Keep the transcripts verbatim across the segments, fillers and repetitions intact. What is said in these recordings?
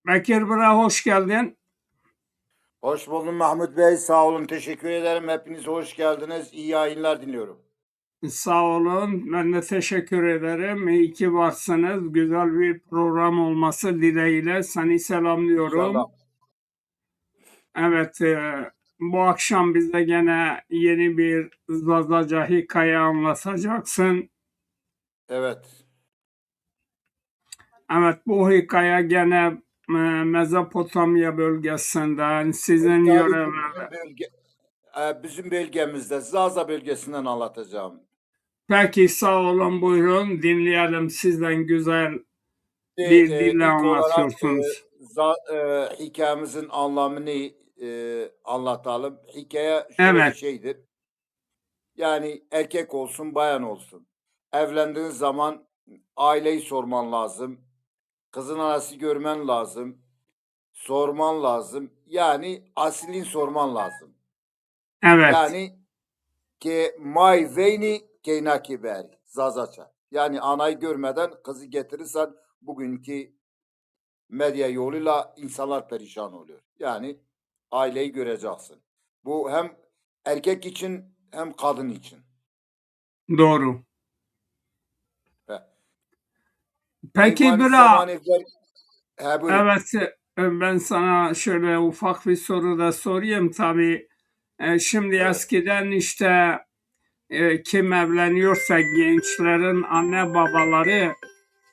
Bekir Bira, hoş geldin. Hoş buldum Mahmut Bey, sağ olun, teşekkür ederim. Hepiniz hoş geldiniz. İyi yayınlar diliyorum. Sağ olun. Ben de teşekkür ederim. İyi ki varsınız. Güzel bir program olması dileğiyle seni selamlıyorum. İnşallah. Evet, e, bu akşam bize gene yeni bir Zazaca hikaye anlatacaksın. Evet. Evet, bu hikaye gene e, Mezopotamya bölgesinden, sizin Tabii yörelerde. bizim bölge, e, bizim bölgemizde, Zaza bölgesinden anlatacağım. Peki, sağ olun, buyurun, dinleyelim, sizden güzel E, bir e, dille ilk olarak e, anlatıyorsunuz. za- e, hikayemizin anlamını e, anlatalım. Hikaye şöyle bir Evet. şeydir. Yani erkek olsun, bayan olsun. Evlendiğin zaman aileyi sorman lazım. Kızın anası görmen lazım. Sorman lazım. Yani asilin sorman lazım. Evet. Yani ke may veynî keynakî berî. Zazaça. Yani anayı görmeden kızı getirirsen bugünkü medya yoluyla insanlar perişan oluyor. Yani aileyi göreceksin. Bu hem erkek için hem kadın için. Doğru. He. Peki Eyvani Bira, zamanı ver... He, buyurun. Evet, e, ben sana şöyle ufak bir soru da sorayım tabii. E, şimdi Evet. Eskiden işte e, kim evleniyorsa gençlerin anne babaları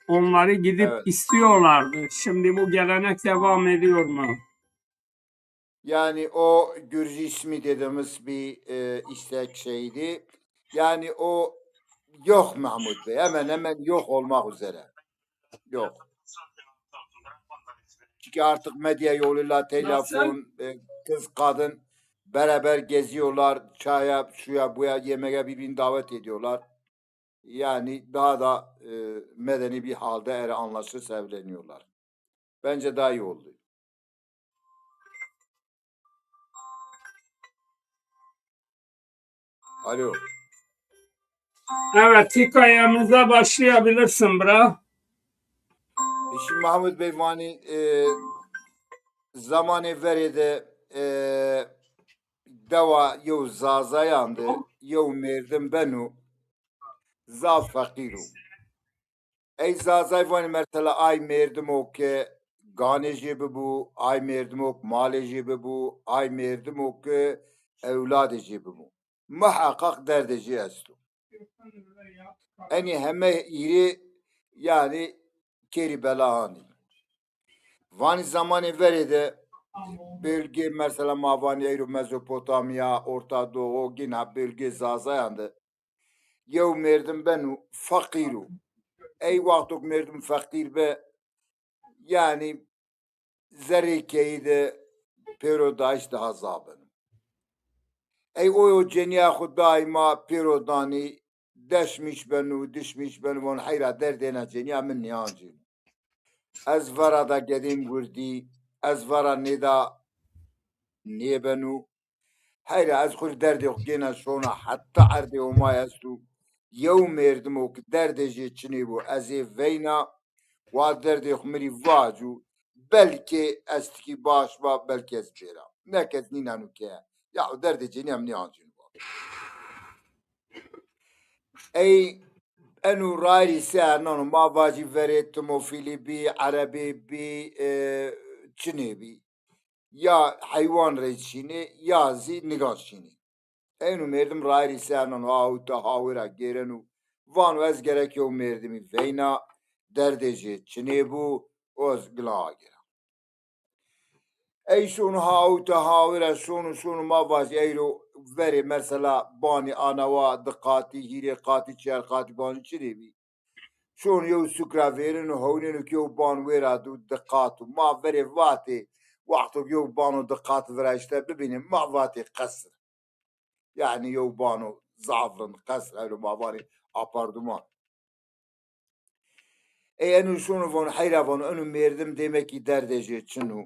onları gidip Evet. istiyorlardı. Şimdi bu gelenek devam ediyor mu? Yani o Gürcü ismi dediğimiz bir e, istek şeydi. Yani o yok Mahmut Bey. Hemen hemen yok olmak üzere. Yok. Çünkü artık medya yoluyla telefon, e, kız kadın beraber geziyorlar. Çaya, şuya, buya, yemeğe birbirini davet ediyorlar. Yani daha da e, medeni bir halde eğer anlaşırsa evleniyorlar. Bence daha iyi oldu. Alo. Evet, hikayemize başlayabilirsin Bira. E, Şimdi Mahmut Bey, vanî e, zamanê verê de e, dewa yew zazayan de yew merdim beno, zaf feqîr o. Ey zazay vanî mesela ay merdimo ke ganê jê bibo, ay merdimo ke malê jê bibo, ay merdimo ke ewladê jê bibo. Muheqeq derdê jê esto. Enî heme hîrê yanî kêrî bela anî. Vanî zamanê verê de bölge mesela ma vanî eyro Mezopotamya, Orta Doğu, gina bölge zazayan de yew merdim beno feqîr o. Ey wexto ke merdim feqîr be, yanî zerrê keyî de pêro dayîş daha zaf beno. Ey oyo cenîya xwu daîma pêro danî, deşmîş beno, dişmîş beno, von heyra derdê ena cenîya mi nêancîno. Ez vera da gedêm wirdî, ez vera nêda nêbeno. Heyra ez xwu rê derdê xwu gêna şona heta erdê Homay esto. Yew merdimo ke derdê jê çinê bo, ez ê veyna, wa derdê xwu mi rê vaco, belkê ez tikî baş ba, belkê ez bêra. Neke ez nîneno keye. Ya derdê cenîya mi nêancîno. Ey eno rayîrî se ernano, ma vacî verê timofîlî bî, erebê bî, e, çinê bî. Ya heywan rê şînê, ya zî nigan şînê. Eno merdim rayîrî se ernano, hawita hawira gêreno. Vano ez gerek yew merdimî veyna, derdê jê çinê bo, o ez gila agêra. Ey şono hawita hawira şono şono ma vacî eyro verê mesela banî anawa di qatî, hîrê qatî, çiyar qatî banî çinê bî. Şono yew sukra vêreno, hewnêno ke yew ban wêra do di qat o. Ma verê vatê, wexto ke yew bano di qat viraşte bibînê, ma vatê qesr. Yanî yew bano zaf rind, qesr, ewro ma vanê apartman. Ey eno şono vano, heyra vano, eno merdim demek ki derdê jê çin o.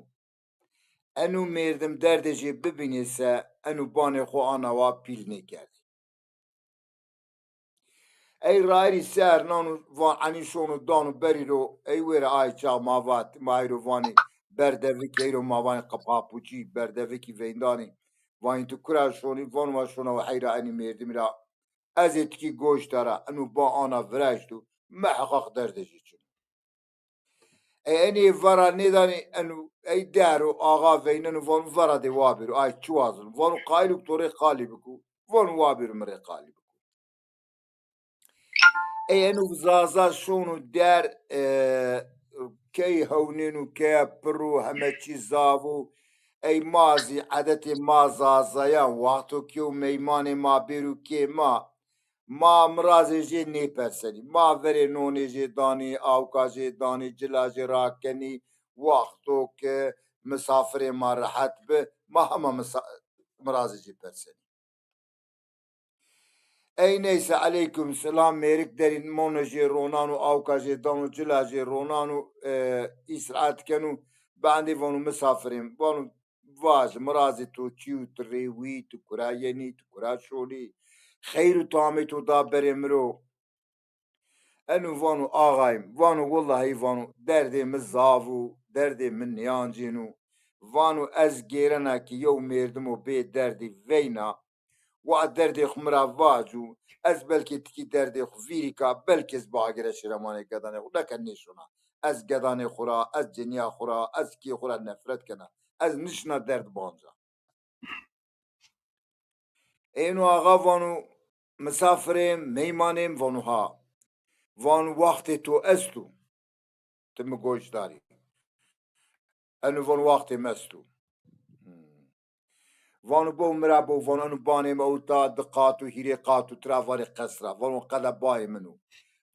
Eno merdim derdê jê bibînê se, eno banê xo ana wa pîl nêkerdê. Ey rayîrî ser nano, va enî şono dano berî ro, ey wêre ay çax ma vat, ma ey ro vanî Berdevikî eyro ma vanê qap-, papuçî, berdevikî veyndanî. Vanî tu kura şonî, vano ma şona û heyra enî mêrdimî ra. Ez ê tikî goş dara, eno ba ana viraşto, miheqeq derdê jê çin o. Ey enê vera nêdanê, eno ey der o, axa veyneno, vano vera de wabêro, ay çi wazeno? Vano qayîl o ke to rê qalî biko. Vano wabêro mi rê qalî biko. Ey eno Zaza şono der, e, key hewnêno, keya pirr o, heme çî zaf o. Ey ma zî edetê ma Zazayan, wexto ke yew meymanê ma bêro kê ma, ma mirazê jê nêpersenî. Ma verê nonê jê danî, awka jê danî, cila jê rakenî. Wexto ke misafirê ma rehet bi, ma hema misa-, mirazê jê persenî. Ey neyse, eleykum selam, mêrik derî mono jê ronano, awka jê dano, cila jê ronano, e, îstirahet keno, bendê vano misafirê mi, vano vaje, mirazê to çi yo, tu rê wî, tu kura yenî, tu kura şonî, xeyr û tamê to da berê mi ro. Eno vano axayê mi, vano willahî vano derdê mi zaf o, derdê mi nêancêno. Vano ez gêrena ke yew mêrdimo bê derdî veyna, wa derdê xwu mi ra vaco, ez belkê tikî derdê xwu vîrî ka, belkê ez biagêra şêra manê gedanê xwu, neke nêşona. Ez gedanê xwu ra, ez cenîya xwu ra, ez kê xwu ra nefret kena. Ez nişina derd banca. Êno axa vano, misafirê mi, meymanê mi? Vano ha. Vano waxtê to esto? Ti mi goş darî. Eno vano waxtê mi esto. Hmm. Vano bo mi ra bo, vano eno banê mi ewta di qat o, hîrê qat o, tira vanê qesra. Vano qeda bayê min o.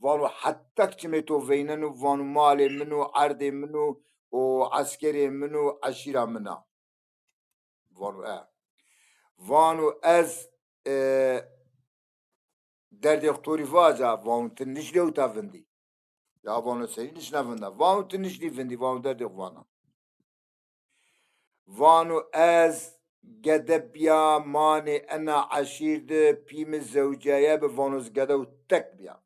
Vano hetek çimê to veyneno, vano malê min o, erdê min o, û eskerê min o, eşîra min a. Vano e. Vano ez, e, derdê xwu to rî vaca, vano ti nişnê ewta vindî. Ya vano serî nişna vinda. Vano ti nişnî vindî, vano derdê xwu vana. Vano ez gede bîya, manê ena eşîr de pî mi zewceye bi, vano ez gede û tek bîya.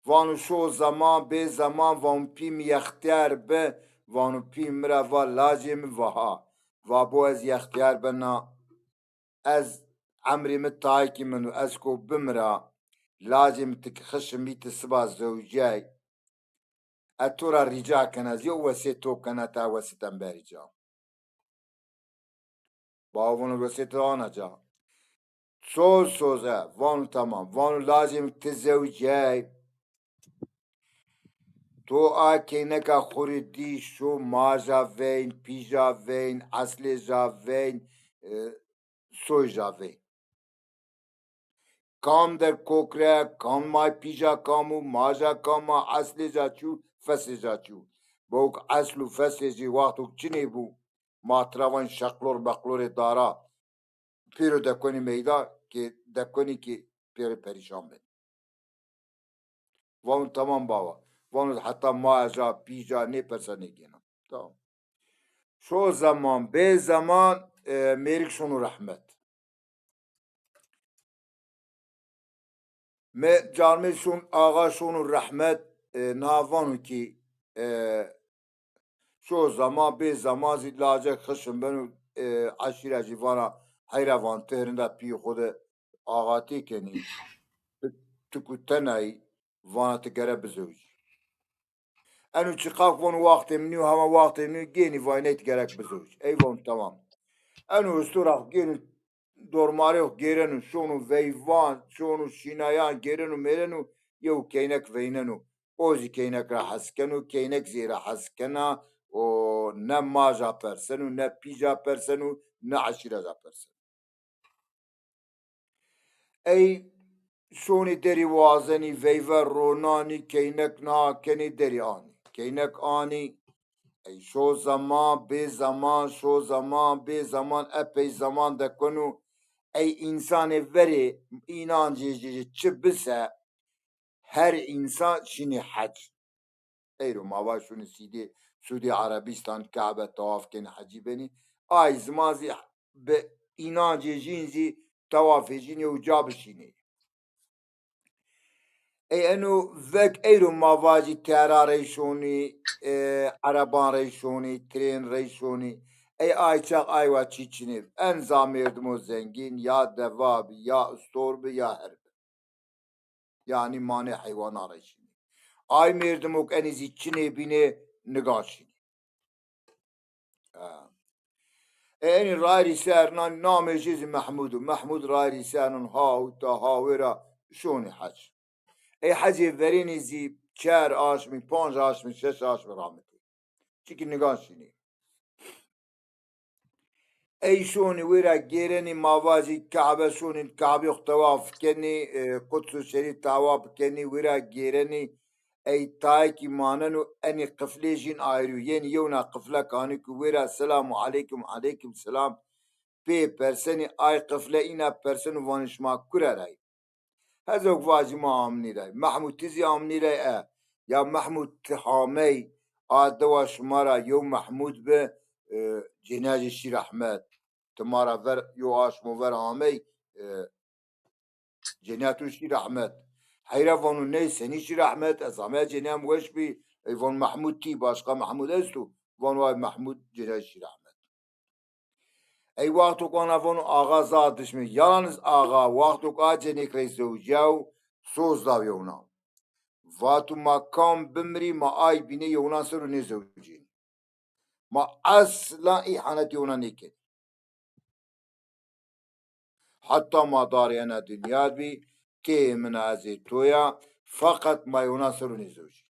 Vano şo zeman bê zeman, vano pî mi yextîyar bi, vano pî mi ra va lajê mi, va ha. Va bo ez yextîyar bena, ez emrê mi tayê kî mendo, ez ko bimira, lajê mi ti ke xişim bî ti siba zewcey. Ez to ra rîca kena, ez yew wesêt to kena, ta wesêta mi berî ca. Bawo vano wesêta ana ca. Soz soz e, vano tamam. Vano lajê mi ti zewcey. To a keyneka xwu rê dî şo maja veyn, pîja veyn, eslêja veyn, e, soyja veyn. Kam der kokre, kam may pîja kam o, maja kam a, eslêja çi yo, feslêja çi yo. Bawk esl û feslê jê wexto çinê bû, ma tira van şeqlor beqlorê dara pêro dekonî meyda ke dekonî ke pêrê perîşan benî. Vano tamam baba. Vano heta maya ja, pî ja nêpersa nêgêna. Tamam. Şo zeman, bê zeman, e, mêrik şono rehmet. Mi carmê şon, axa şono rehmet, e, niha vano kî, e, şo zeman, bê zeman zî lacek xişm beno, e, eşîra jî vana heyra van ti herinda pîyê xwu de axatî kenî. Ti, ti ku tena yî, vana ti gere bizewicî. Eno çiqak vano waxtê mi nîyo, hema waxtê mi nîyo, gênî vay ney ti gerek bizewicî. Ey vano tamam. Eno ustura gênî dormarê xo gêreno, şono veyvan, şono şînayan gêreno, mêreno, yew keynek veyneno. O zî keynek ra hes keno, keynek zî ê ra hes kena, o ne maja perseno, ne pîja perseno, ne eşîra ja perseno. Ey şonî derî wazenî, veyve ronanî, keynek niha kenî derî anî. Keynek anî, ey şo zeman, bê zeman, şo zeman, bê zeman, epey zeman dekeno. Ey însanê verê înancê jê çi bise, her însan şinî hec. Eyro ma va şunî Sîdê, Sûdî Erebîstan, Kabe tawaf kenî, hecî benî. Ay ziman zî bi înancê jîn zî tawafê jîn yew ca bişînê. Ey eno vek eyro ma vajî tera rey şonî, e, ereban rey şonî, trên rey şonî. Ey ay çax ay wa çî çinê. En za mêrdimo zengîn ya deva bi, ya istor bi, ya her bi. Yanî manê heywana rey şinî. Ay mêrdimo ke enî zî çinê bînê nigan şinî. Ha. E, enî rayîrî ser nan namê jê zî Mehmûd o. Mehmûd rayîrî ser nan ha ûta ha wêra şonî hec. Ey hecê verênî zî çer aşmî, panc aşmî, şeş aşmî ramitê. Çikî nigan şinî. Ey şonî wêra gêrenî ma vajî Kabe şonî, Kabeyê xo tewaf kenî, e, Quds û Şerîf tewaf kenî, wêra gêrenî ey tayekî maneno enî qiflê jîn ayrî yo. Yenî yewna qifle kanî ku wêra selamu aleykum, aleykum selam pê persenî, ay qifle îna perseno vanê şima kure ra yî? Hezok vajî ma amnî ra yî. Mehmûd ti zî amnî ra yî e. Ya Mehmûd ti hamey a dewa şima ra yew Mehmûd bi, e, cênîya jê şî rehmet. Ti ma ra ver yew aşmo ver amey, e, cênîya to şî rehmet. Heyra vano ney senî şî rehmet, ez ameya cênîya mi weş bî. Ey vano Mehmûd tî, başqa Mehmûd esto? Vano ay Mehmûd cênîya şî rehmet. Ey wexto ke ana vano axa zaf dişmî. Yalniz axa wexto ke a cenêk rey zewicîyaw soz daw yewna. Vato ma kam bimirî ma ay bînê yewna ser o nêzewicînî. Ma eslan îhanet yewna nêkenî. Heta ma darê ena dinya bî, tê min a ez ê to ya, feqet ma yewna ser o nêzewicî.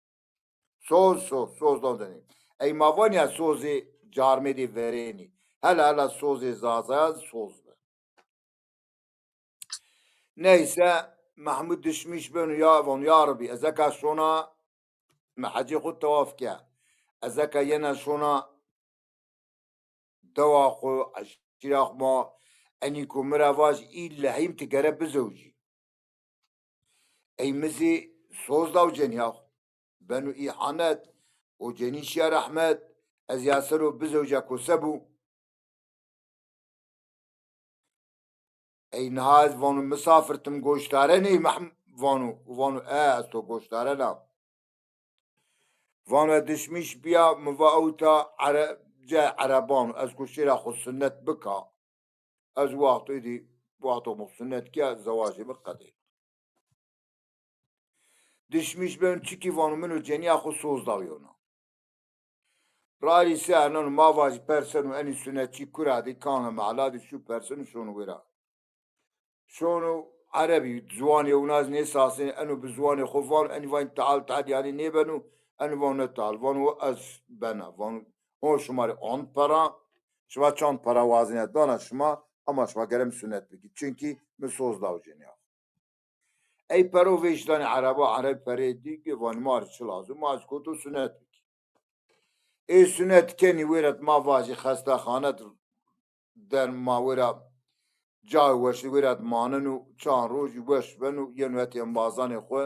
Soz, soz, soz daw cenî. Ey ma vanî ya sozê carmêdê verênî. Hela hela sozê Zaza ya zî soz bi. Neyse, Mehmûd dişmîş beno ya, vano ya Rebî, ez eka şona mi hecê xo tewaf ke. Ez eka yena şona dewa xo, eşîra xo ma, enî ku mi ra vaj î lehîm ti gere bizewicî. Ey mi zî soz daw cenîya xo. Beno îhanet, o cenî şîya rehmet, ez ya ser o bizewicîya ko se bo? Ey niha ez vano misafir tim goştare ney Mehm-, vano, vano e, ez to goştare na. Vano ez dişmîş bîya, mi va ewta ere-, ce ereban, ez ko şêra xo sunnet bika. Ez wexto êdî, wexto mi sunnet kîya, zewacê mi qedê. Dişmîş ben çikî vano min û cenîya xo soz daw yewna. Rarî ser nano ma vajî perseno enî sunetçî kura dî, kana mehla dî, şû perseno şono wêra. Şono erebî, ziwanê yewna zî nêsasê, eno bi ziwanê xo vano, enî vanî teal teal yanî nêbeno, eno vano ne teal, vano ez bena, vano on şima rê ant pera, şima çand pera wazenîya dana şima, ema şima gere mi sunet bikî. Çunkî mi soz daw cenîya xo. Ey pero vêş danî ereba, ereb pereyê dî ki vanî ma rê çi lazim, ma ez koto sunet bikî. Ê sunet kenî wêret ma vajî xestexane der ma wêra cayê weşî wêret maneno, çand rojî weş beno, yeno hetê embazanê xo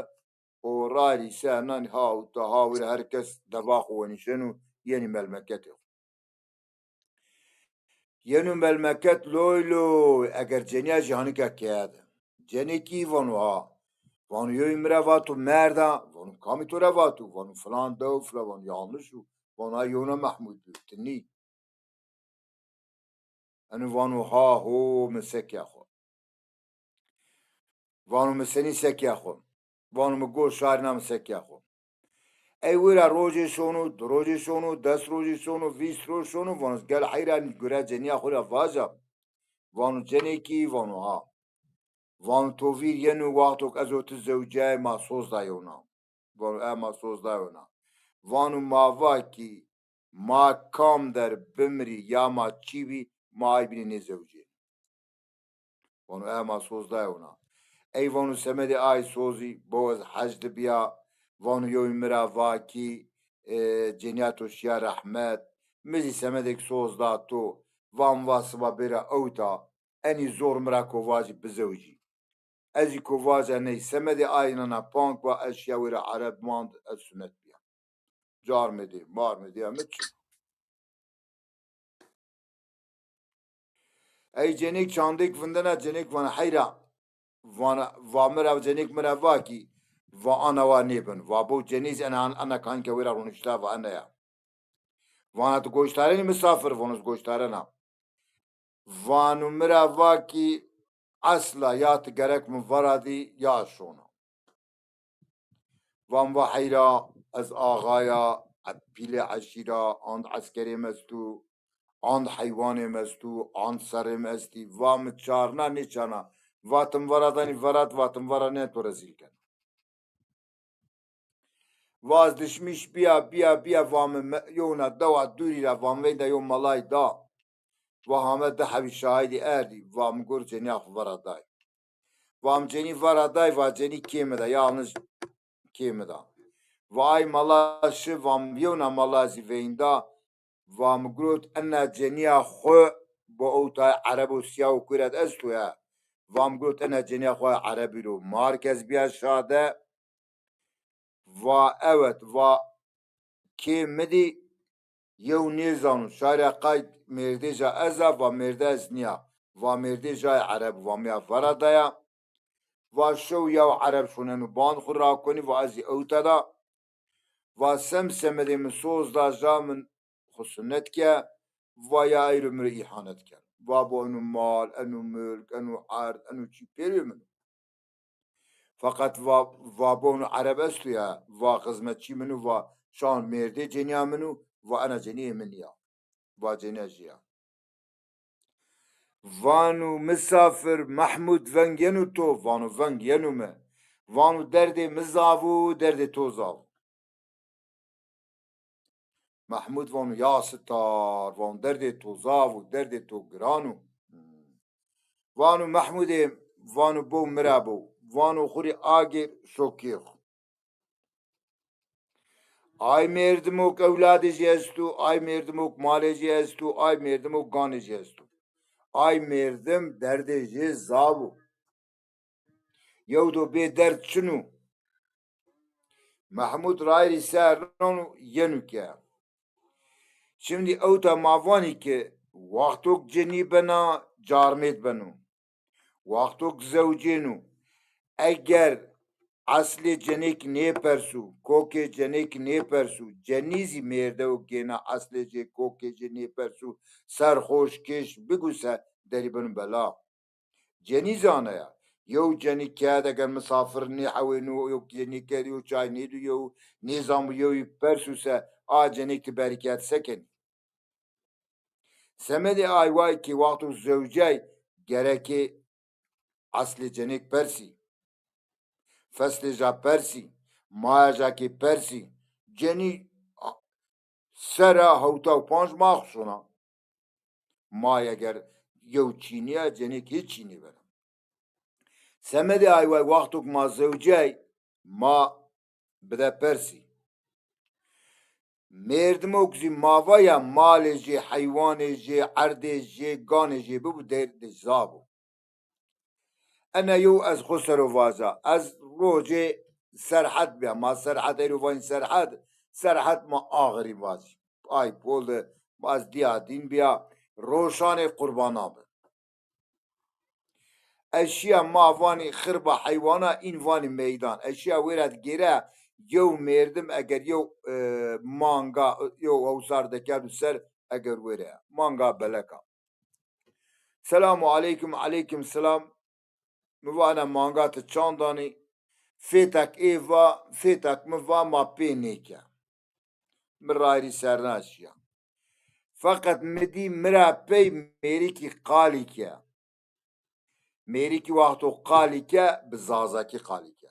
û rayîrî ser nanî ha ûta ha wêra her kes deva xo wenîşeno, yenî melmeketê xo. Yeno melmeket loy loy, eger cenîya jî hanîka keye de. Cenêkî vano ha. Vano yoyî mi ra vato merda, vano kamî to ra vato, vano filan dew, filan, vano yanlış o, vano ha yewna Mehmûd bi, ti nî. Eno vano ha ho, mi se ke xo. Vano mi senî se ke xo. Vano mi go şarî na mi se ke xo. Ey wira rojê şono, di rojê şono, des rojê şono, vîst roj şono, vano gel heyranî gure cenîya xo ra vaja. Vano cenêkî, vano ha. Vano to vîr yeno wexto ke ez û ti zewicîyayê ma soz da yewna. Vano e ma soz da yewna. Vano ma va kî ma kam der bimirî ya ma çî bî, ma ay bînê nêzewicîyê. Vano e ma soz daye wina. Ey vano semedê ay sozî bo ez hec di bîya, vano yewî mi ra va kî, e, cenîya to şîya rehmet. Mi zî semedêk soz da to, va mi va siba bêra ewta, enî zor mi ra ko vajî bizewicî. Ez zî ko vaja ney, semedê ay nana pank va ez şîya wêra ereb mand, ez sunet bîya. Carmedê, marmedê ya mi çin. Ey cenêk çandêk vindena, cenêk vana heyra. Vana, va mi ra, cenêk mi ra va kî, Va ana wa nêbeno. Va bo cenî zî ena, ena kanî ke wêra ronişta va ena ya. Vana ti goştarenî misafir? Vano ez goştarena. Vano mi ra va kî esla ya ti gerek mi veradî ya şona. Van va heyra, ez axaya, pîlê eşîra, and eskerê mi esto, and heywanê mi esto, and serrê mi estî. Va mi çarna nêçarna. Va ti mi veradanî verad, va ti mi veradanî to rezîl kena. Va ez dişmîş bîya, bîya, bîya, va mi me-, yewna dewa dûrî ra va mi veyda yew malay da. Va hame di hebî şahidî erdî, va mi gor cenîya xwu vera day. Va mi cenî vera day, va cenî kê mi da, yalniz kê mi da. Va ay mala şi, va mi yewna mala zî veynda, va mi girot ena cenîya xwu bo ewtay erebo sîya û kuret esto ya. Va mi girot ena cenîya xwu erebî ro. Mar ke ez bîya şade, va evet, va kê mi dî yew nêzano, şarî qay mêrdêja ez a, va mêrde ez nîya. Va mêrdêjay ereb, va mi ya vera daya. Va şew yew ereb şoneno band xwu rakonî, va ez zî ewta da. Va sem semedê mi soz da ja min xwu sunet ke, va ya eyro mi rê îhanet ken. Va bo eno mal, eno mulk, eno erd, eno çî pêrê min o. Feqet va, va bo eno ereb esto ya, va xizmetçî min o, va şan mêrdê cenîya min o, va ena cenîyê min ya. Va cenîya jê ya. Vano misafir, Mehmûd veng yeno to? Vano veng yeno mi. Vano derdê mi zaf o, derdê to zaf o. Mehmûd vano ya sitar, vano derdê to zaf o, derdê to giran o. Vano Mehmûdê, vano bo mi ra bo. Vano xwu rê agêr şo kê xwu. Ay mêrdimok ewladê jê esto, ay mêrdimok malê jê esto, ay mêrdimok ganê jê esto. Ay mêrdim derdê jê zaf o. Yew do bê derd çin o. Mehmûd rayîrî ser nano yeno ke. Şimdî ewta ma vanî ke wextok cenî bena, carmêrd beno. Wextok zewcêno, eger eslê cenêk nêperso, kokê cenêk nêperso, cenî zî mêrdewok gêna eslê jê, kokê jê nêperso, serxoş kêş bigo se, derî beno bela. Cenî zî ana ya. Yew cenî kerd eger misafir nêhewêno, yew cenî kerd yew çay nêdo yew, nêzano yewî perso se, a cenêk ti berîkerd se kenî? Semedê ay way kî wexto zewcey gerekê eslê cenêk persî. Feslê ja persî. Maya ja kî persî. Cenî a-, sera hewta û panc ma xwu şona. May eger yew çînîya, cenêk hîç çînî bena. Semedê ay way wextok ma zewcey, ma bide persî. Mêrdimok zî ma va ya malê jê, heywanê jê, erdê jê, ganê jê bibo derdê zaf o. Ena yew ez xwu ser o vaja. Ez rocê Serhed bîya. Ma Serhed eyro vanî Serhed. Serhed ma Axirî vajî. Ay pol de ma ez dîya dîn bîya. Roşanê qurbanan bi. Ez şîya ma vanî xirba heywana, în vanî meydan. Ez şîya wêra digêre yew mêrdim eger yew, e, manga, yew hewsar dekerdo ser eger wêre. Manga beleka. Selamu aleykum, aleykum selam. Mi va ena manga ti çand anî? Fêtek ê va, fêtek mi va ma pê nêke. Mi rayîrî ser na şîya. Feqet mi dî mi ra pey mêrikî qalî ke. Mêrikî wexto qalî ke, bi zazakî qalî ke.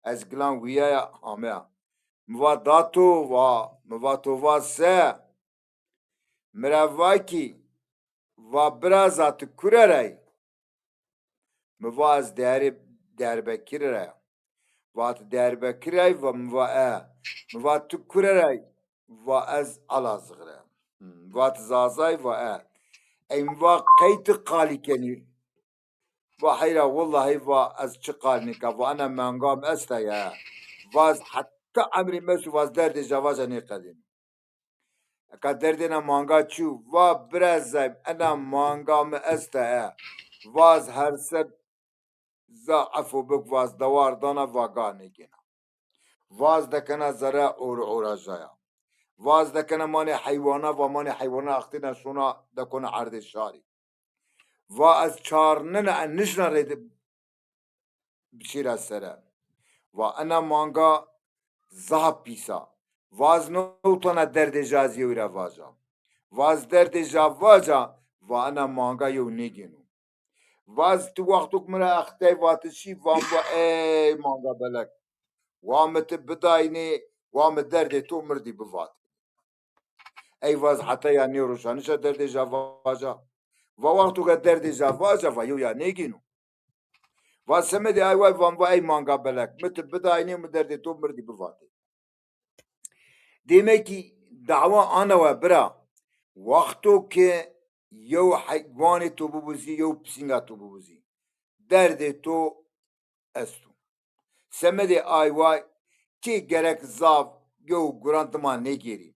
Ez gilan wîyaya, ameya. Mi va dato, va, mi va to va se? Mi ra va kî, va biraza ti kure ra yî? Mi va ez derê Derbekirî ra ya. Va ti Derbekirî ra yî? Va mi va e. Mi va ti kure ra yî? Va ez Elazığ ra ya. Hmm, va ti Zaza yî? Va e. Ey mi va qey ti qalî kenî? Va heyra, willahî va ez çi qal nîka, va ena manga mi esta ya. Va ez heta emrê mi esto, va ez derdê javaja nêqedêno. Eka derdê ena manga çi yo? Va birezay, ena manga mi esta ya. Va ez her ser za efo bik vaz dewar dana va ga nêgêna. Vaz dekena zere or orajaya. Vaz dekena manê heywana va manê heywana axtêna şona dekona erdê şarî. Va ez çarnena en nişna rê de biçîra sere. Va ena manga zaf pîsa. Vaz newtana derdê ja ez yew ra vaja. Vaz derdê ja vaja, va ena manga yew nêgêno. Vaz ti wextok mi ra extey vati şî, van va ey manga belek. Wa mi ti bidaynê, wa mi derdê to mirdî bivatê. Ey vaz heta ya nêroşanişa derdê ja vaja. Va wexto ke derdê ja vaja va yew ya nêgêno. Va semedê ay way van va ey manga belek, mi ti bidaynê, mi derdê to mirdî bivatê. Demek ki dawa ana we bira. Wexto ke yew heywanê to bibuzî, yew pisînga to bibuzî, derdê to esto. Semedê ay way kê gerek zaf yew guran dima nêgêrî.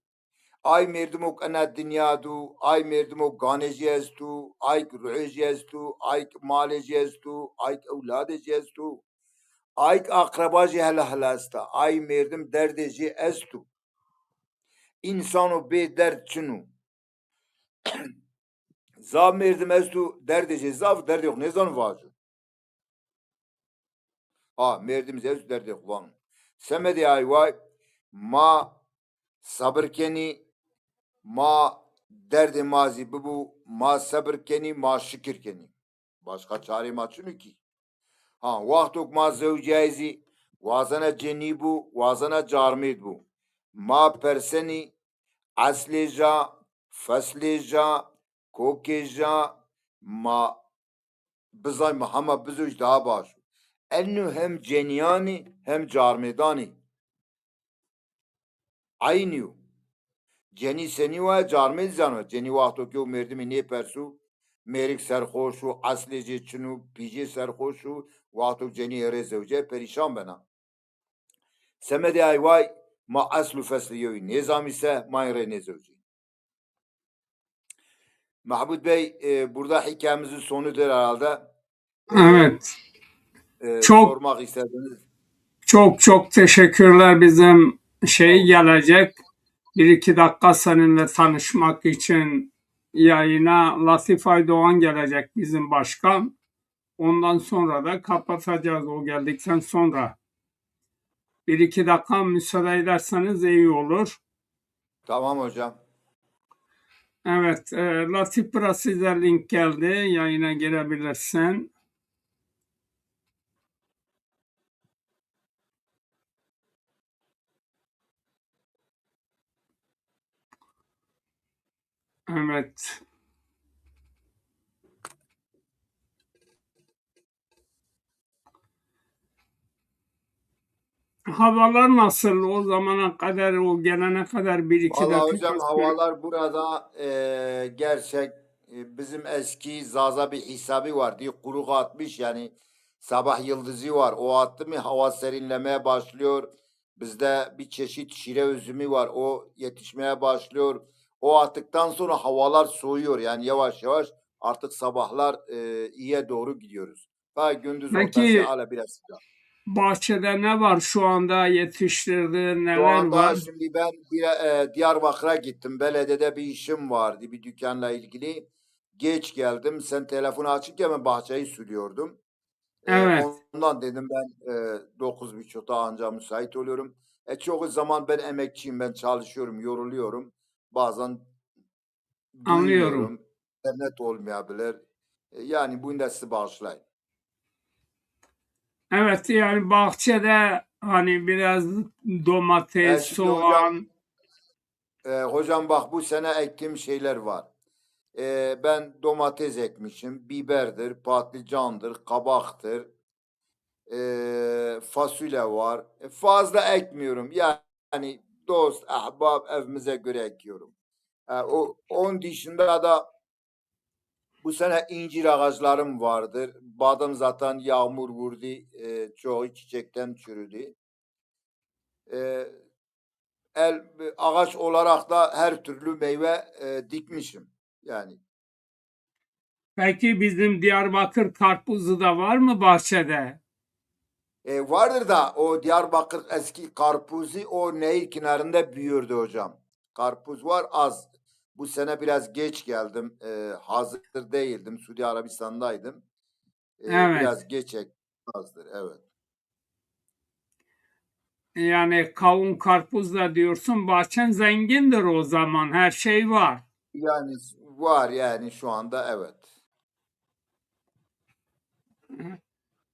Ay mêrdimok ena dinya du, ay mêrdimok ganê jî estu, ay ruhê jî estu, ay malê jî estu, ay ewladê jî estu, ay akreba jî hela hela esta. Ay mêrdim derdê jî estu. Însano bê derd çin o. Zaf mêrdim esto, derdê jê zaf, derdê xo nêzano vajo. A, mêrdim zî esto, derdê xo vano. Semedê ay way, ma sabir kenî, ma derdê ma zî bibo, ma sebir kenî, ma şikir kenî. Başqa çarê ma çin o kî. Ha, wextok ma zewcîyayî zî wazena cenî bo, wazena carmêd bo. Ma persenî eslê ja, feslê ja, kokê ja, ma bizay ma hema bizewj daha baş o. Eno hem cenîyan î hem carmêdan î. Eynî yo. Cenî senî waye, carmêd zî ano. Cenî wexto ke yew mêrdimî nêperso, mêrik serxoş o, eslê jê çin o, pîjê serxoş o, wexto cenî ê rê zewce perîşan bena. Semedê ay way, ma esl û feslê yewî nêzamî se, ma ê rê nêzewcî. Mahmut Bey, e, burada hikayemizin sonudur herhalde. E, Evet. e, Çok, sormak istediniz. Çok çok teşekkürler. Bizim şey gelecek. Bir iki dakika seninle tanışmak için yayına Latif Aydoğan gelecek, bizim başkan. Ondan sonra da kapatacağız o geldikten sonra. Bir iki dakika müsaade ederseniz iyi olur. Tamam hocam. Evet, e, Latif, burası size link geldi. Yayına girebilirsin. Evet. Havalar nasıl? O zamana kadar, o gelene kadar bir iki Vallahi dakika hocam, sor. Havalar burada, e, gerçek, e, bizim eski Zaza bir hisabi var diye, kuru atmış yani, sabah yıldızı var. O attı mı hava serinlemeye başlıyor. Bizde bir çeşit şire üzümü var. O yetişmeye başlıyor. O attıktan sonra havalar soğuyor. Yani yavaş yavaş artık sabahlar, e, iyiye doğru gidiyoruz. Daha gündüz ortası Peki, hala biraz sıcak. Bahçede ne var şu anda yetiştirdiğin, neler var? Şu anda şimdi ben bir, e, Diyarbakır'a gittim. Belediyede bir işim vardı, bir dükkanla ilgili. Geç geldim. Sen telefonu açınca ben bahçeyi suluyordum. E, Evet. Ondan dedim ben, e, dokuz buçukta anca müsait oluyorum. E, çoğu zaman ben emekçiyim, ben çalışıyorum, yoruluyorum. Bazen Anlıyorum. Duymuyorum, internet olmayabilir. E, yani bunu da size bağışlayın. Evet, yani bahçede hani biraz domates, E, şimdi hocam, soğan. E, hocam bak, bu sene ektiğim şeyler var. E, ben domates ekmişim, biberdir, patlıcandır, kabaktır, e, fasulye var. E, fazla ekmiyorum. Yani dost, ahbap, evimize göre ekiyorum. E, o, onun dışında da bu sene incir ağaçlarım vardır. Badem zaten yağmur vurdu, e, çoğu çiçekten çürüdü. E, el, ağaç olarak da her türlü meyve, e, dikmişim. Yani Peki bizim Diyarbakır karpuzu da var mı bahçede? E, vardır da o Diyarbakır eski karpuzu o nehir kenarında büyürdü hocam. Karpuz var az. Bu sene biraz geç geldim. E, hazır değildim. Suudi Arabistan'daydım. E, Evet. Biraz geç ek- azdır. Evet. Yani kavun karpuz da diyorsun, bahçen zengindir o zaman, her şey var. Yani var yani şu anda evet.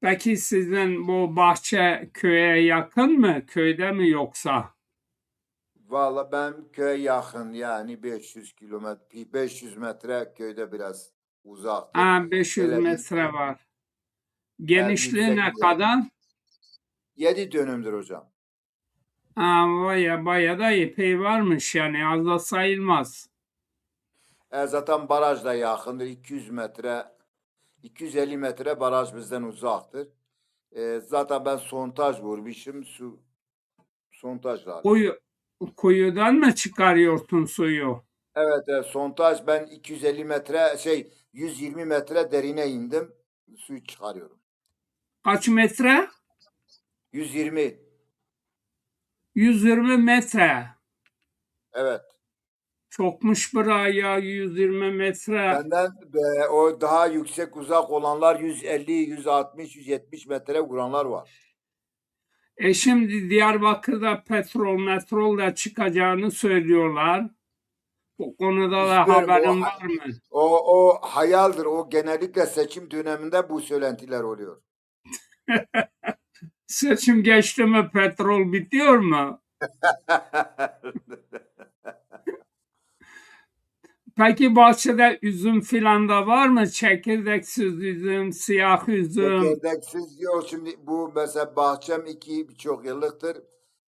Peki sizin bu bahçe köye yakın mı, köyde mi yoksa? Valla ben köye yakın yani beş yüz kilometre, beş yüz metre köyde biraz uzaktır. Ha, beş yüz Hele bir metre var. yani Genişliği yüksek ne bir yer. kadar? Yedi dönümdür hocam. Ha, baya, baya da epey varmış yani, az da sayılmaz. E, zaten baraj da yakındır. iki yüz metre, iki yüz elli metre baraj bizden uzaktır. E, zaten ben sondaj vurmuşum. Su sondajla alıyor. Kuyu, kuyudan mı çıkarıyorsun suyu? Evet, evet, sondaj ben iki yüz elli metre şey yüz yirmi metre derine indim. Suyu çıkarıyorum. Kaç metre? yüz yirmi. yüz yirmi metre. Evet. Çokmuş bira ya, yüz yirmi metre. Benden e, o daha yüksek uzak olanlar yüz elli, yüz altmış, yüz yetmiş metre vuranlar var. E şimdi Diyarbakır'da petrol, metrol da çıkacağını söylüyorlar. Bu konuda da İstiyorum o haberin ha- var mı? o o hayaldir. O genellikle seçim döneminde bu söylentiler oluyor. Seçim geçti mi petrol bitiyor mu? Peki bahçede üzüm filan da var mı? Çekirdeksiz üzüm, siyah üzüm. Çekirdeksiz yok. Şimdi bu mesela bahçem iki birçok yıllıktır.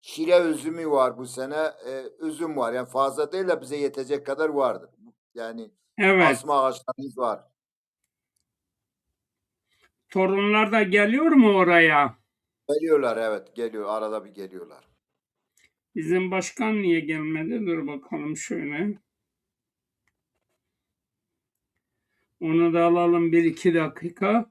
Şire üzümü var bu sene. E, üzüm var. Yani fazla değil de bize yetecek kadar vardır. Yani Evet. Asma ağaçlarımız var. Torunlar da geliyor mu oraya? Geliyorlar, evet, geliyor. Arada bir geliyorlar. Bizim başkan niye gelmedi? Dur bakalım şöyle. Onu da alalım bir iki dakika.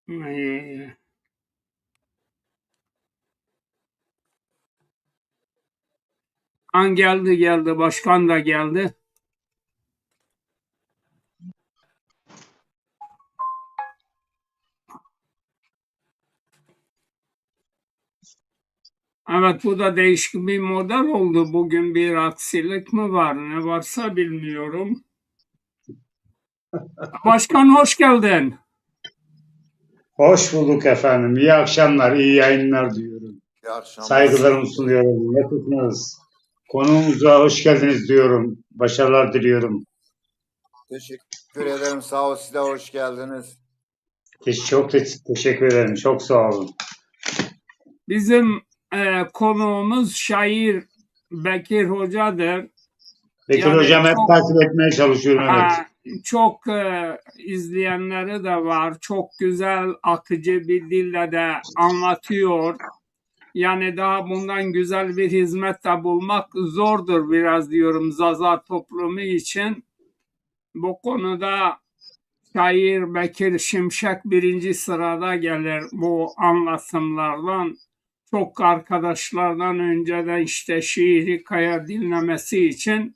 Ay, ay, ay. Han geldi, geldi. Başkan da geldi. Evet, bu da değişik bir model oldu. Bugün bir aksilik mi var, ne varsa bilmiyorum. Başkan, hoş geldin. Hoş bulduk efendim. İyi akşamlar, iyi yayınlar diyorum. İyi akşamlar. Saygılarımı sunuyorum. Nasılsınız? Konuğumuza hoş geldiniz diyorum. Başarılar diliyorum. Teşekkür ederim. Sağ ol. Siz de hoş geldiniz. Te- Çok te- teşekkür ederim. Çok sağ olun. Bizim e, konuğumuz şair Bekir Hoca'dır. Bekir Yani hocam hep çok- takip etmeye çalışıyorum, evet. Ha, çok e, izleyenleri de var. Çok güzel, akıcı bir dille de anlatıyor. Yani daha bundan güzel bir hizmet de bulmak zordur biraz diyorum Zaza toplumu için. Bu konuda şair Bekir Şimşek birinci sırada gelir bu anlatımlardan. Çok arkadaşlardan önceden işte şiir, hikaye dinlemesi için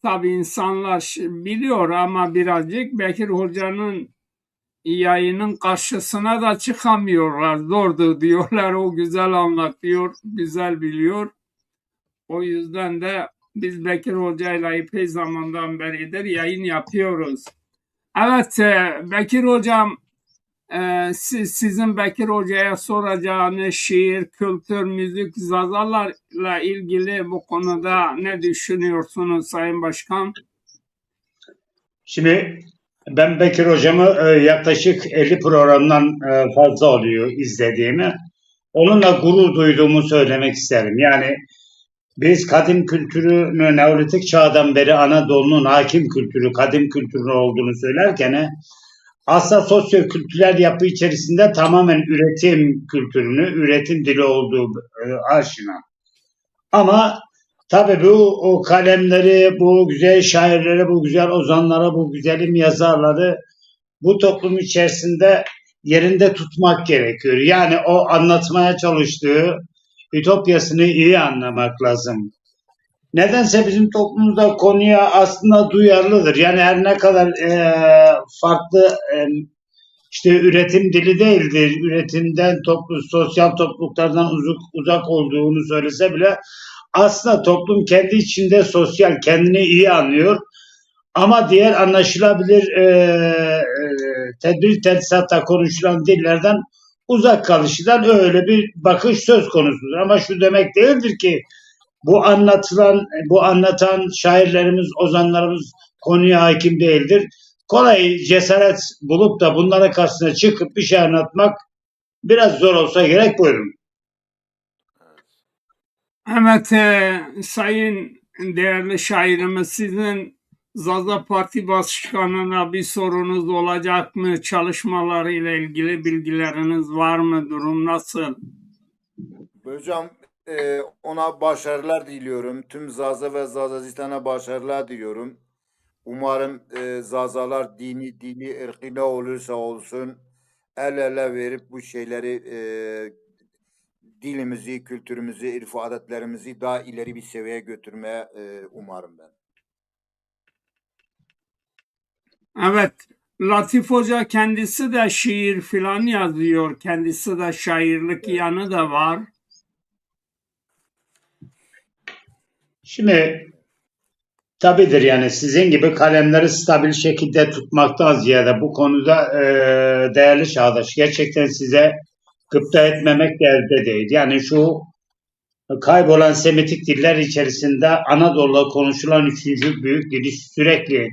tabii insanlar şi- biliyor ama birazcık Bekir Hoca'nın yayının karşısına da çıkamıyorlar. Zordur diyorlar. O güzel anlatıyor, güzel biliyor. O yüzden de biz Bekir Hoca'yla epey zamandan beridir yayın yapıyoruz. Evet, e, Bekir Hocam, e, siz, sizin Bekir Hoca'ya soracağınız şiir, kültür, müzik, Zazalarla ilgili bu konuda ne düşünüyorsunuz Sayın Başkan? Şimdi ben Bekir hocamı e, yaklaşık elli programdan e, fazla oluyor izlediğimi. Onunla gurur duyduğumu söylemek isterim. Yani biz kadim kültürünü Neolitik çağdan beri Anadolu'nun hakim kültürü, kadim kültürü olduğunu söylerken e, aslında sosyokültürel yapı içerisinde tamamen üretim kültürünü, üretim dili olduğu e, aşina. Ama tabii bu o kalemleri, bu güzel şairleri, bu güzel ozanları, bu güzelim yazarları bu toplum içerisinde yerinde tutmak gerekiyor. Yani o anlatmaya çalıştığı ütopyasını iyi anlamak lazım. Nedense bizim toplumumuz da konuya aslında duyarlıdır. Yani her ne kadar e, farklı e, işte üretim dili değildir, üretimden toplu, sosyal topluluklardan uzak, uzak olduğunu söylese bile aslında toplum kendi içinde sosyal, kendini iyi anlıyor. Ama diğer anlaşılabilir e, e, tedbir tedrisatta konuşulan dillerden uzak kalışından öyle bir bakış söz konusudur. Ama şu demek değildir ki bu anlatılan, bu anlatan şairlerimiz, ozanlarımız konuya hakim değildir. Kolay cesaret bulup da bunların karşısına çıkıp bir şey anlatmak biraz zor olsa gerek. Buyurun. Evet, e, sayın değerli şairimiz, sizin Zaza Parti Başkanı'na bir sorunuz olacak mı? Çalışmalarıyla ilgili bilgileriniz var mı? Durum nasıl? Hocam, e, ona başarılar diliyorum. Tüm Zaza ve Zazazistan'a başarılar diliyorum. Umarım e, Zazalar dini, dili, ırkı ne olursa olsun el ele verip bu şeyleri e, dilimizi, kültürümüzü, örf adetlerimizi daha ileri bir seviyeye götürmeye e, umarım ben. Evet, Latif Hoca kendisi de şiir filan yazıyor. Kendisi de şairlik yanı da var. Şimdi tabidir yani sizin gibi kalemleri stabil şekilde tutmaktan ziyade bu konuda e, değerli Çağdaş, gerçekten size gıpta etmemek de elde değil. Yani şu kaybolan Semitik diller içerisinde Anadolu'da konuşulan üçüncü büyük dili sürekli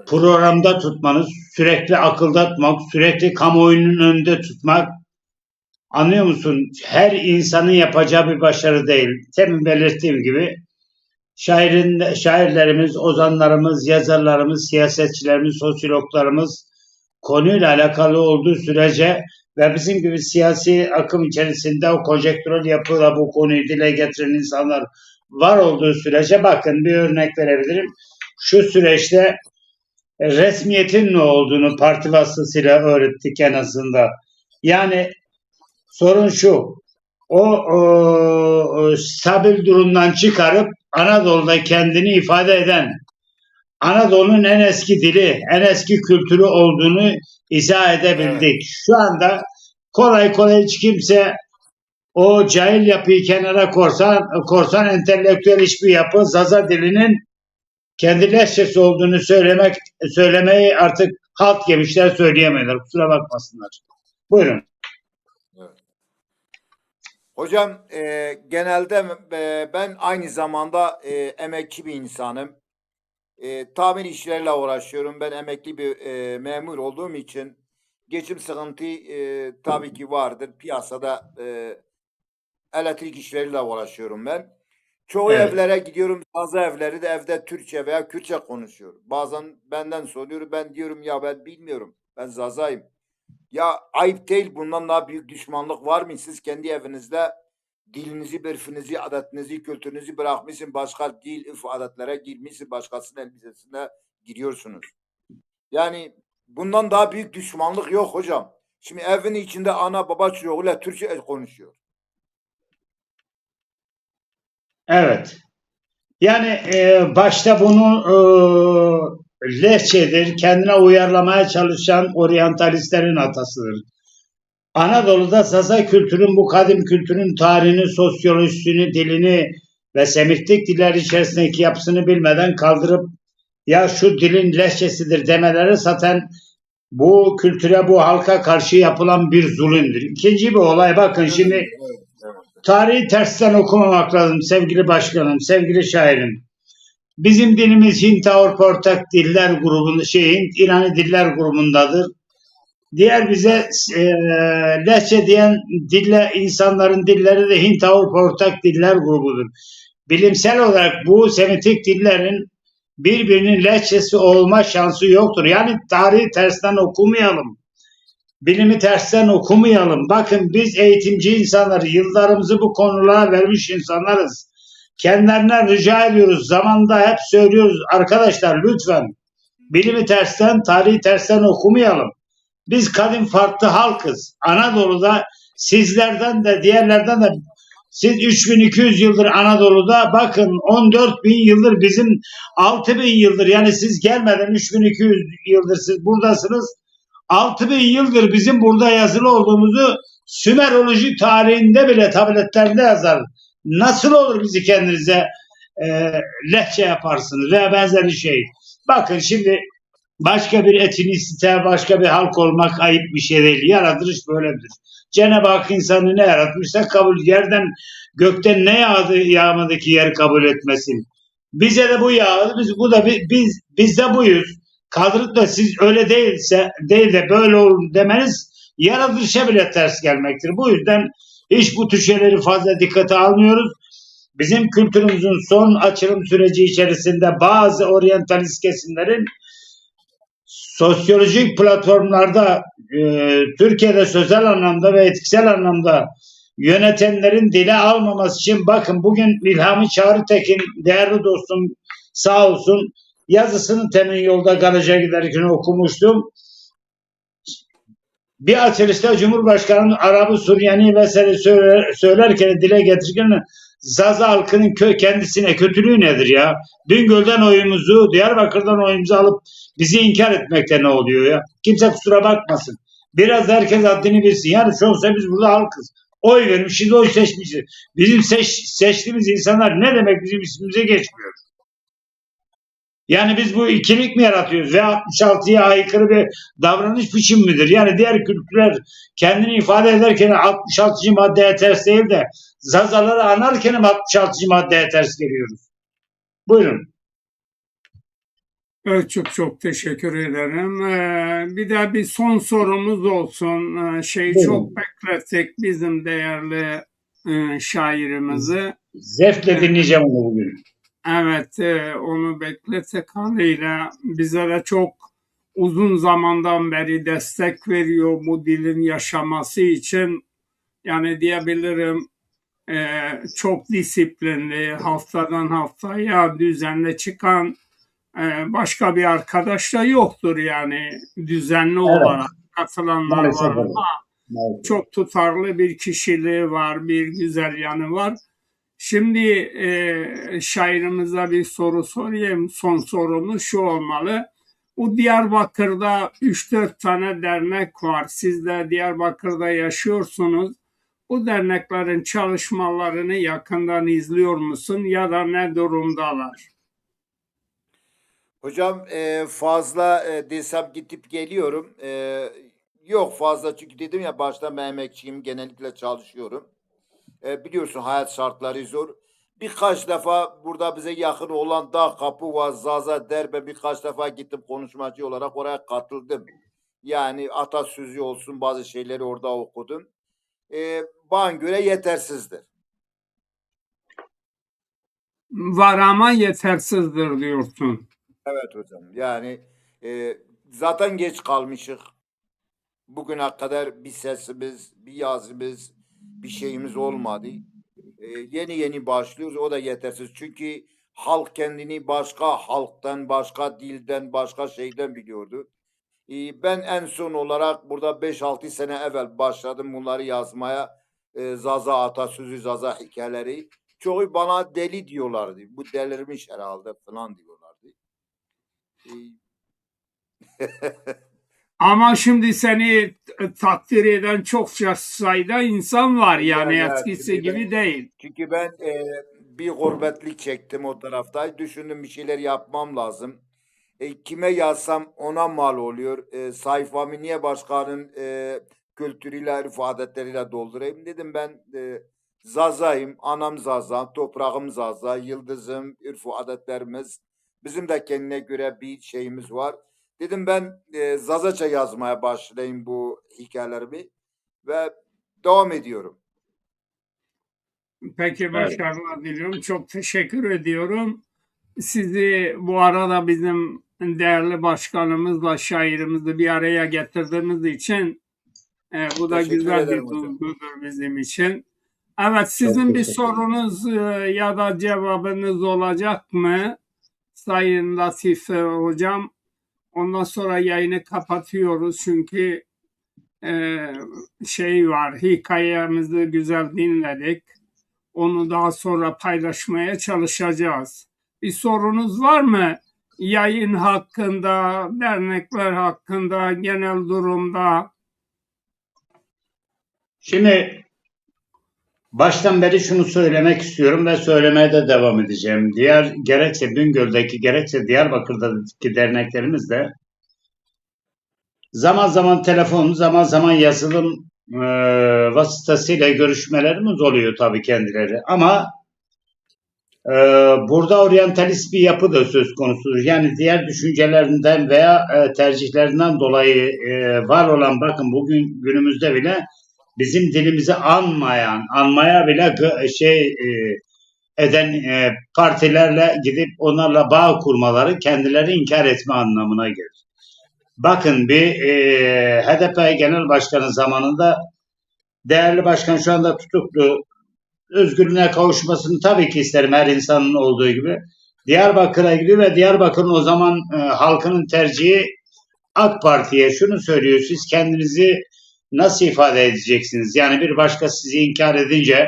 programda tutmanız, sürekli akılda tutmak, sürekli kamuoyunun önünde tutmak, anlıyor musun? Her insanın yapacağı bir başarı değil. Temin belirttiğim gibi şairin, şairlerimiz, ozanlarımız, yazarlarımız, siyasetçilerimiz, sosyologlarımız konuyla alakalı olduğu sürece ve bizim gibi siyasi akım içerisinde o konjektürel yapıda bu konuyu dile getiren insanlar var olduğu sürece, bakın, bir örnek verebilirim. Şu süreçte resmiyetin ne olduğunu parti vasıtasıyla öğrettik en azından. Yani sorun şu, o, o, o stabil durumdan çıkarıp Anadolu'da kendini ifade eden, Anadolu'nun en eski dili, en eski kültürü olduğunu izah edebildik. Evet. Şu anda kolay kolay hiç kimse o cahil yapıyı kenara korsan, korsan entelektüel hiçbir yapı Zaza dilinin kendi lehçesi olduğunu söylemek, söylemeyi artık halt yemişler, söyleyemiyorlar. Kusura bakmasınlar. Buyurun. Hocam, e, genelde e, ben aynı zamanda e, emekçi bir insanım. E, tamir işleriyle uğraşıyorum. Ben emekli bir e, memur olduğum için geçim sıkıntı e, tabii ki vardır. Piyasada e, elektrik işleriyle uğraşıyorum ben. Çoğu Evet. evlere gidiyorum, Zaza evleri de evde Türkçe veya Kürtçe konuşuyor. Bazen benden soruyor, ben diyorum ya ben bilmiyorum, ben Zazayım. Ya ayıp değil, bundan daha büyük düşmanlık var mı? Siz kendi evinizde dilinizi, örfünüzü, adetinizi, kültürünüzü bırakmışsın, başka dil, örf adetlere girmişsin, başkasının elbisesine giriyorsunuz. Yani bundan daha büyük düşmanlık yok hocam. Şimdi evin içinde ana baba çocuğuyla Türkçe konuşuyor. Evet. Yani e, başta bunu e, lehçedir, kendine uyarlamaya çalışan oryantalistlerin hatasıdır. Anadolu'da Zaza kültürün, bu kadim kültürün tarihini, sosyolojisini, dilini ve Semitik diller içerisindeki yapısını bilmeden kaldırıp ya şu dilin lehçesidir demeleri zaten bu kültüre, bu halka karşı yapılan bir zulümdür. İkinci bir olay, bakın şimdi tarihi tersten okumamak lazım sevgili başkanım, sevgili şairim. Bizim dilimiz Hint-Avrupa ortak diller grubunda, şey, Hint-İranî diller grubundadır. Diğer bize e, lehçe diyen dille, insanların dilleri de Hint-Avrupa ortak diller grubudur. Bilimsel olarak bu Semitik dillerin birbirinin lehçesi olma şansı yoktur. Yani tarihi tersten okumayalım. Bilimi tersten okumayalım. Bakın, biz eğitimci insanlar, yıllarımızı bu konulara vermiş insanlarız. Kendilerine rica ediyoruz. Zamanında hep söylüyoruz. Arkadaşlar, lütfen bilimi tersten, tarihi tersten okumayalım. Biz kadim farklı halkız. Anadolu'da sizlerden de diğerlerden de, siz üç bin iki yüz yıldır Anadolu'da, bakın, on dört bin yıldır bizim, altı bin yıldır, yani siz gelmeden üç bin iki yüz yıldır siz buradasınız. Altı bin yıldır bizim burada yazılı olduğumuzu Sümerolojik tarihinde bile tabletlerinde yazar. Nasıl olur bizi kendinize e, lehçe yaparsınız veya benzeri şey? Bakın şimdi, başka bir etnisite, başka bir halk olmak ayıp bir şey değil. Yaratılış böyledir. Cenab-ı Hak insanı ne yaratmışsa kabul, yerden, gökten ne yağdı, yağmadı ki yer kabul etmesin? Bize de bu yağdı. Biz, bu da bi- biz biz de buyuz. Kaldırıp da siz öyle değilse, değil de böyle olun demeniz yaratılışa bile ters gelmektir. Bu yüzden hiç bu tür şeyleri fazla dikkate almıyoruz. Bizim kültürümüzün son açılım süreci içerisinde bazı oryantalist kesimlerin sosyolojik platformlarda e, Türkiye'de sözel anlamda ve etkisel anlamda yönetenlerin dile almaması için, bakın, bugün İlhami Çağrıtekin, değerli dostum, sağ olsun, yazısını temin yolda garaja giderken okumuştum. Bir açılışta Cumhurbaşkanı Arabı Süryani vesaire söyle- söylerken, dile getirirken Zaza halkının kö kendisine kötülüğü nedir ya? Bingöl'den oyumuzu, Diyarbakır'dan oyumuzu alıp bizi inkar etmekte ne oluyor ya? Kimse kusura bakmasın. Biraz da herkes haddini bilsin. Yani sonuçta biz burada halkız. Oy vermişiz, oy seçmişiz. Bizim seç, seçtiğimiz insanlar ne demek bizim ismimize geçmiyor? Yani biz bu ikilik mi yaratıyoruz? Ve altmış altıya aykırı bir davranış biçimi midir? Yani diğer kültürler kendini ifade ederken altmış altıncı maddeye ters değil de Zazaları anarken mi altmış altıncı maddeye ters geliyoruz? Buyurun. Evet, çok çok teşekkür ederim. Ee, bir de bir son sorumuz olsun. Ee, şeyi çok Buyurun. beklettik bizim değerli e, şairimizi. Zevkle dinleyeceğim onu bugün. Evet, e, onu beklettik haliyle. Bize de çok uzun zamandan beri destek veriyor bu dilin yaşaması için. Yani diyebilirim, e, çok disiplinli, haftadan haftaya düzenli çıkan e, başka bir arkadaş da yoktur yani düzenli Evet, olarak katılanlar maalesef var öyle. Ama Maalesef. Çok tutarlı bir kişiliği var, bir güzel yanı var. Şimdi e, şairimize bir soru sorayım. Son sorumuz şu olmalı. Bu Diyarbakır'da üç dört tane dernek var. Siz de Diyarbakır'da yaşıyorsunuz. Bu derneklerin çalışmalarını yakından izliyor musun ya da ne durumdalar? Hocam e, fazla e, desem gidip geliyorum. E, yok fazla çünkü dedim ya baştan ben emekçiyim, genellikle çalışıyorum. E, biliyorsun hayat şartları zor. Birkaç defa burada bize yakın olan Dağ Kapı var, Zaza, Derbe birkaç defa gittim konuşmacı olarak oraya katıldım. Yani atasözü olsun bazı şeyleri orada okudum. E, bana göre yetersizdir. Var ama yetersizdir diyorsun. Evet hocam. Yani e, zaten geç kalmışız. Bugüne kadar bir sesimiz, bir yazımız, bir şeyimiz olmadı. E, yeni yeni başlıyoruz. O da yetersiz. Çünkü halk kendini başka halktan, başka dilden, başka şeyden biliyordu. E, ben en son olarak burada beş altı sene evvel başladım bunları yazmaya. E, Zaza atasözü, Zaza hikayeleri. Çoğu bana deli diyorlardı. Bu delirmiş herhalde falan diyorlardı. E, Ama şimdi seni takdir eden çokça sayıda insan var yani Yani evet, eskisi şimdi ben gibi değil. çünkü ben e, bir gurbetlik çektim o tarafta. Düşündüm bir şeyler yapmam lazım. E, kime yazsam ona mal oluyor. E, sayfamı niye başkanın e, kültürüyle, örf adetleriyle doldurayım dedim. Ben e, Zazayım, anam Zaza, toprağım Zaza, yıldızım, örf adetlerimiz. Bizim de kendine göre bir şeyimiz var. Dedim ben e, Zazaca yazmaya başlayayım bu hikayelerimi ve devam ediyorum. Peki Evet. başarılar diliyorum. Çok teşekkür ediyorum. sizi bu arada bizim değerli başkanımızla şairimizi bir araya getirdiğimiz için e, bu da güzel bir duygudur bizim için. Evet, sizin bir sorunuz e, ya da cevabınız olacak mı? Sayın Latife hocam, ondan sonra yayını kapatıyoruz çünkü e, şey var, hikayemizi güzel dinledik. Onu daha sonra paylaşmaya çalışacağız. Bir sorunuz var mı? Yayın hakkında, dernekler hakkında, genel durumda. Şimdi baştan beri şunu söylemek istiyorum ve söylemeye de devam edeceğim. Diğer gerekse Bingöl'deki gerekse Diyarbakır'daki derneklerimiz de zaman zaman telefon, zaman zaman yazılım e, vasıtasıyla görüşmelerimiz oluyor tabii kendileri. Ama e, burada oryantalist bir yapı da söz konusudur. Yani diğer düşüncelerinden veya e, tercihlerinden dolayı e, var olan, bakın, bugün günümüzde bile bizim dilimizi anmayan, anmaya bile gı- şey e, eden e, partilerle gidip onlarla bağ kurmaları kendileri inkar etme anlamına gelir. Bakın, bir e, H D P Genel Başkanı zamanında, değerli başkan şu anda tutuklu, özgürlüğüne kavuşmasını tabii ki isterim, her insanın olduğu gibi. Diyarbakır'a gidiyor ve Diyarbakır'ın o zaman e, halkının tercihi AK Parti'ye. Şunu söylüyor: siz kendinizi nasıl ifade edeceksiniz? Yani bir başka sizi inkar edince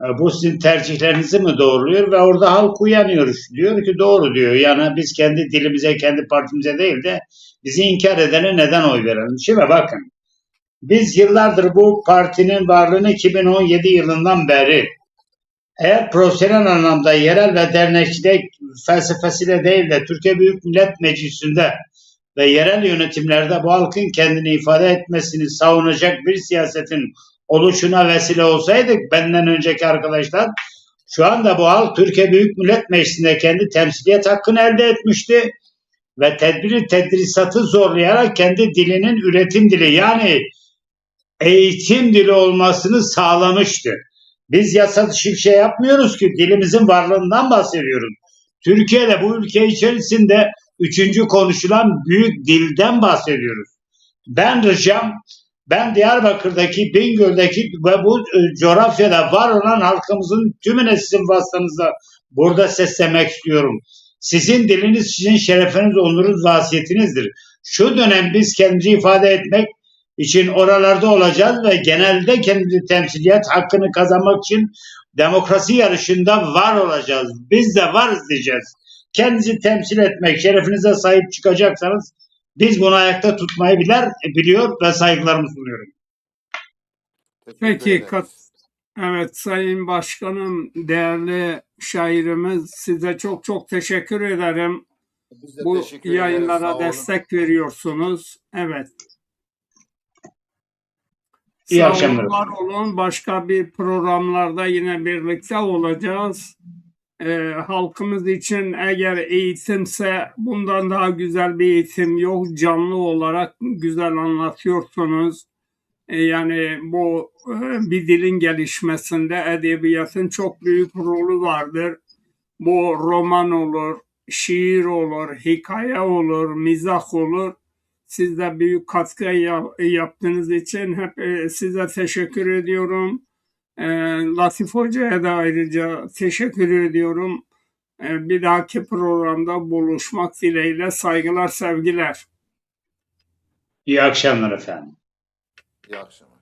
e, bu sizin tercihlerinizi mi doğruluyor? Ve orada halk uyanıyor. Diyor ki doğru, diyor. Yani biz kendi dilimize, kendi partimize değil de bizi inkar edene neden oy verelim? Şimdi bakın, biz yıllardır bu partinin varlığını, iki bin on yedi yılından beri, eğer profesyonel anlamda yerel ve dernekçilik felsefesiyle değil de Türkiye Büyük Millet Meclisi'nde ve yerel yönetimlerde bu halkın kendini ifade etmesini savunacak bir siyasetin oluşuna vesile olsaydık, benden önceki arkadaşlar, şu anda bu halk Türkiye Büyük Millet Meclisi'nde kendi temsiliyet hakkını elde etmişti ve tedbiri tedrisatı zorlayarak kendi dilinin üretim dili, yani eğitim dili olmasını sağlamıştı. Biz yasa dışı bir şey yapmıyoruz ki, dilimizin varlığından bahsediyoruz. Türkiye'de, bu ülke içerisinde üçüncü konuşulan büyük dilden bahsediyoruz. Ben ricam, ben Diyarbakır'daki, Bingöl'deki ve bu e, coğrafyada var olan halkımızın tümüne sizin vasıtanızla burada seslemek istiyorum. Sizin diliniz sizin şerefiniz, onurunuz ve hasiyetinizdir. Şu dönem biz kendimizi ifade etmek için oralarda olacağız ve genelde kendimizi temsiliyet hakkını kazanmak için demokrasi yarışında var olacağız. Biz de varız diyeceğiz. Kendinizi temsil etmek, şerefinize sahip çıkacaksanız biz bunu ayakta tutmayı biler, biliyor ve saygılarımı sunuyorum. Peki, kat- evet Sayın Başkanım, değerli şairimiz, size çok çok teşekkür ederim. Bu yayınlara destek veriyorsunuz. Evet. İyi Sağ akşamlar. Olun, var olun. Başka bir programlarda yine birlikte olacağız. Ee, halkımız için eğer eğitimse, bundan daha güzel bir eğitim yok. Canlı olarak güzel anlatıyorsunuz. E, yani bu e, bir dilin gelişmesinde edebiyatın çok büyük rolü vardır. Bu roman olur, şiir olur, hikaye olur, mizah olur. Siz de büyük katkı ya- yaptığınız için hep e, size teşekkür ediyorum. E, Latif Hoca'ya da ayrıca teşekkür ediyorum. E, bir dahaki programda buluşmak dileğiyle, saygılar, sevgiler. İyi akşamlar efendim. İyi akşamlar.